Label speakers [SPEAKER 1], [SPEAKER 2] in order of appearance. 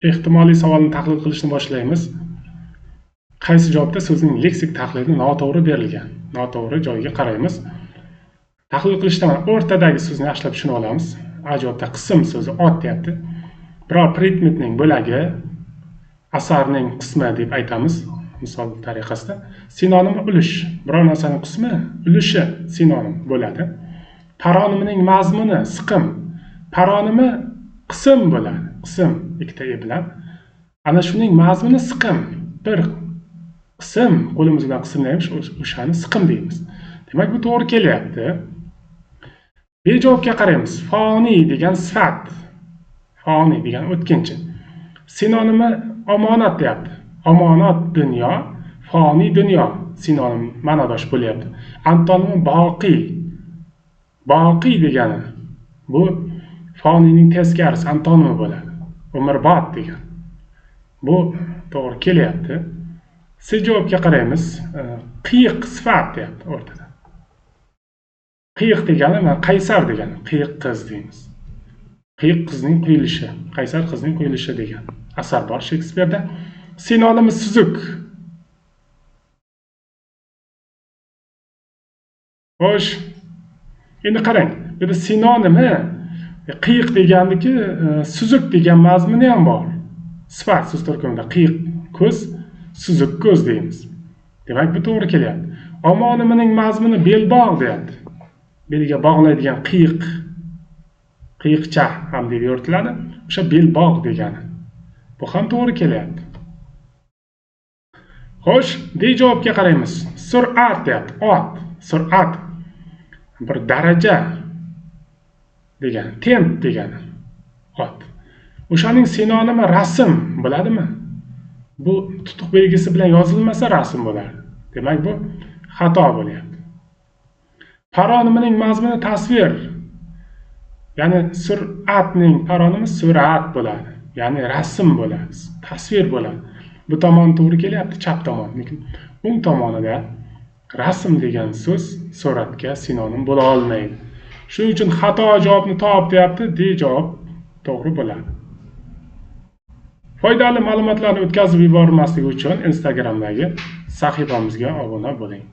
[SPEAKER 1] Ehtimoliy savolni tahlil qilishni boshlaymiz. Qaysi javobda so'zning leksik tahlili noto'g'ri berilgan? Noto'g'ri joyiga qaraymiz. Tahlil qilishda mana o'rtadagi so'zni yaxshilab tushunib olamiz. A javobda qism so'zi ot deyapti. Biror predmetning bo'lagi, asarning qismi deb aytamiz misol tariqasida. Sinonimi ulush. Biror narsaning qismi, ulushi sinonim bo'ladi. Paronimining mazmuni siqim. Paronimi qism bo'ladi. Qism ikkita e bilan. Ana shuning mazmuni siqim. Bir qism qo'limiz bilan qismlaymiz, o'shani siqim deymiz. Demak, bu to'g'ri kelyapti. B javobga qaraymiz. Foniy degan sifat. Foniy degan o'tkinchi. Sinonimi omonat deyapti. Omonat dunyo, foniy dunyo sinonim ma'nodosh bo'lyapti. Antonimi boqiy. Boqiy degani bu foniyning teskarisi, antonimi bo'ladi. Umrbod degan. Bu to'g'ri kelyapti. C javobga qaraymiz. Qiyiq sifat deyapti o'rtada. Qiyiq degani mana qaysar degani, qiyiq qiz deymiz. Qiyiq qizning quyilishi, qaysar qizning quyilishi degan asar bor Shekspirda. Sinonimi suzuk. Xo'sh, endi qarang, bu yerda sinonimi qiyiq degandiki, suzuk degan mazmuni ham bor. Sifat so'z turkumida qiyiq ko'z, suzuk ko'z deymiz. Demak, bu to'g'ri kelyapti. Omonimining mazmuni belbog' deyapti. Belga bog'laydigan qiyiq, qiyiqcha ham deb yuritiladi. O'sha belbog' degani. Bu ham to'g'ri kelyapti. Xo'sh, D javobga qaraymiz. Sur'at deyapti. Ot, sur'at bir daraja degani, temp degani ot. O'shaning sinonimi rasm bo'ladimi? Bu tutuq belgisi bilan yozilmasa rasm bo'ladi. Demak, bu xato bo'lyapti. Paronimining mazmuni tasvir. Ya'ni sur'atning paronimi surat bo'ladi. Ya'ni rasm bo'ladi, tasvir bo'ladi. Bu tomon to'g'ri kelyapti, chap tomon. Lekin o'ng tomonida rasm degan so'z suratga sinonim bo'la olmaydi. Shuning uchun xato javobni top deyapti, D javob to'g'ri bo'ladi. Foydali ma'lumotlarni o'tkazib yubormaslik uchun Instagramdagi sahifamizga obuna bo'ling.